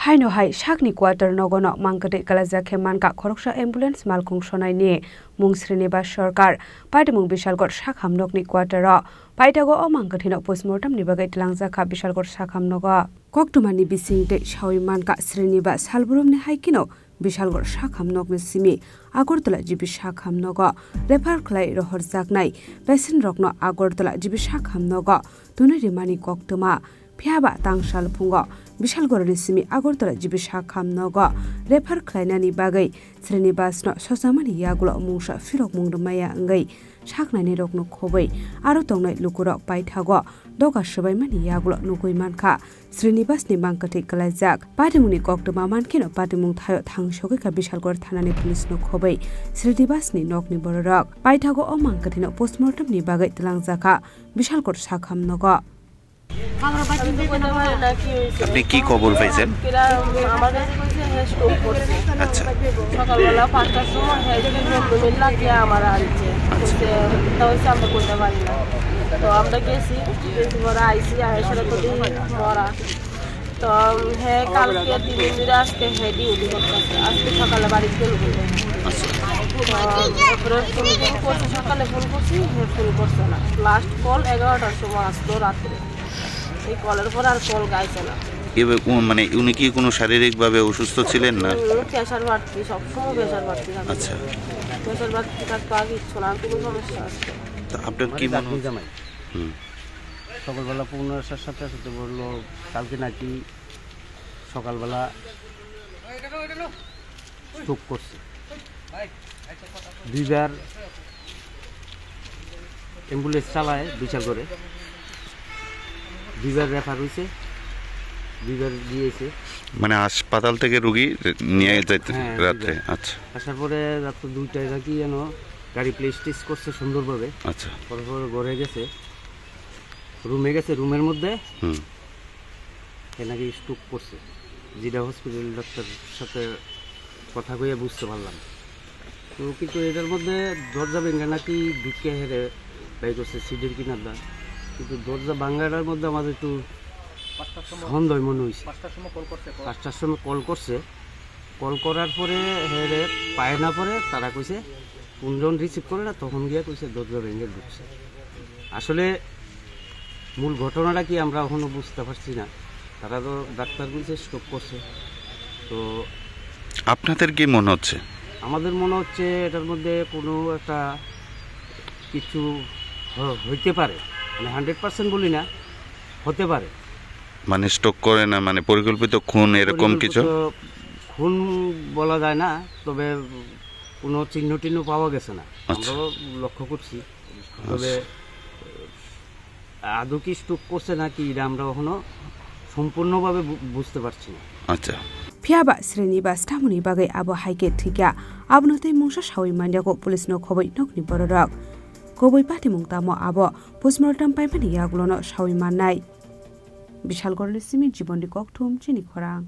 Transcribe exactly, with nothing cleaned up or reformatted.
Haino hai sakni quarter nogono mangkwtwi kwlaijak khe mankha khoroksa ambulance malkhung sonaini mung Srinivas Sarkar, patimung Bishalgarh sakham nokni quarter o. Paithago o mangkwthwino postmortem ni bagwi twlangjakha Bishalgarh sakham nogo. Koktwmani bisingtwi sawi mankha Srinivas salbrumni hai kheno Bishalgarh sakham nokni simi Agartala G B sakham nogo refer khlai rohorjaknai patient rokno Agartala G B sakham nogo twnwi rimani koktwma. Phiyaba tang sal phungo Bishalgarhni simi Agartala G B sakham nogo refer khlainani bagwi Srinivasno sochamani yagulo mungsa phirokmung rwmaya wngwi saknainai rokno khobwi aro tongnai lukurok paithago doga swbaimani yagulo nugwi mankha Srinivasni mangkwthwi kwlaijak. Patimungni koktwma mankheno patimung thaio thangsogwi kha Bishalgarh thanani police no khobwi Srinivasni nokni bororok. Paithago o mangkwthwino postmortem ni bagwi twlangjakha Bishalgarh sakham nogo. আপনি কি খবর পাইছেন? এরা আমার কাছে কইছে হ্যাঁ স্ট্রোক করছে। আচ্ছা। সকালবেলা পাঁচটার সময় হ্যাঁ একজন লোক মিল্লা গিয়ে আমার আনছে। আচ্ছা। কইছে, তা হচ্ছে আমরা কইতে পারি না। তো আমরা গেছি, গেছি পরে আইসি, আইসার তো দেখি মরা। তো হ্যাঁ কালকে তিন দিন ধরে আজকে হ্যাঁ ডিউটি করতেছে। আজকে সকালে বাড়িতে গেল বলে। আচ্ছা। তো তারপরে ফোন করছে, সকালে ফোন করছি, হ্যাঁ ফোন করছে না। লাস্ট কল এগারোটার সময় আসলো রাত্রে। এই কলের পর আর কল গাইছে না। এবার কোন, মানে, উনি কি কোনো শারীরিকভাবে অসুস্থ ছিলেন না? হুম, প্রেশার বাড়তি, সবসময় প্রেশার বাড়তি থাকে। আচ্ছা। প্রেশার বাড়তি থাকতো আগে ইচ্ছু না, আর কোনো সমস্যা আছে। তা আপনার কি মানে মনে দাঁত হচ্ছে? জামাই। হুম। সকালবেলা পৌনে সাতটার সাথে বললো কালকে নাকি সকালবেলা স্ট্রোক করছে। দুইবার অ্যাম্বুলেন্স চালায় বিচার করে, দুইবার রেফার হইছে, দুইবার দিয়েছে। মানে হাসপাতাল থেকে রুগী নিয়ে যাইতে হ্যাঁ, রাত্রে? দুইবার। আচ্ছা। আসার পরে রাত্র দুইটায় নাকি যেন গাড়ি প্লেস টেস করছে সুন্দরভাবে। আচ্ছা। পরপর ঘরে গেছে, রুমে গেছে, রুমের মধ্যে হুম। এ নাকি স্ট্রোক করছে, যেটা হসপিটাল ডাক্তার সাথে কথা কইয়া বুঝতে পারলাম। তো কিন্তু এটার মধ্যে দরজা ভেঙে নাকি ঢুকে হেরে বাই করছে সিঁড়ির কিনারটা, কিন্তু দরজা ভাঙাটার মধ্যে আমাদের একটু পাঁচটার সময়, সন্দেহ মনে হয়েছে। পাঁচটার সময় কল করছে, কল। পাঁচটার সময় কল করছে, কল করার পরে হেরে পায় না, পরে তারা কইছে কোনজন রিসিভ করে না, তখন গিয়া কইছে দরজা ভেঙে ঢুকছে। আসলে মূল ঘটনাটা কি আমরা এখনো বুঝতে পারছি না। তারা তো ডাক্তার বলছে স্ট্রোক করছে। তো আপনাদের কি মনে হচ্ছে? আমাদের মনে হচ্ছে এটার মধ্যে কোনো একটা কিছু হ-, হইতে পারে, মানে হান্ড্রেড পার্সেন্ট বলি না, হতে পারে। মানে স্ট্রোক করে না, মানে পরিকল্পিত খুন এরকম কিছু? পরিকল্পিত খুন বলা যায় না, তবে কোনো চিহ্ন টিহ্ন পাওয়া গেছে না। আচ্ছা। আমরাও লক্ষ্য করছি, তবে আচ্ছা। আদৌ কি স্ট্রোক করছে নাকি, এটা আমরা এখনো সম্পূর্ণভাবে বু-, বুঝতে পারছি না। আচ্ছা। Phiyaba Srinivas tamoni bagwi abo hai khe thwikha, abono tei mungsa sawi manjakgo police no khobwi nokni bororok. Kubui patimung tamo abo postmortem paimani yagulono sawi mannai. Bishalgarhni simi Jibonni Kokthum, chini khorang.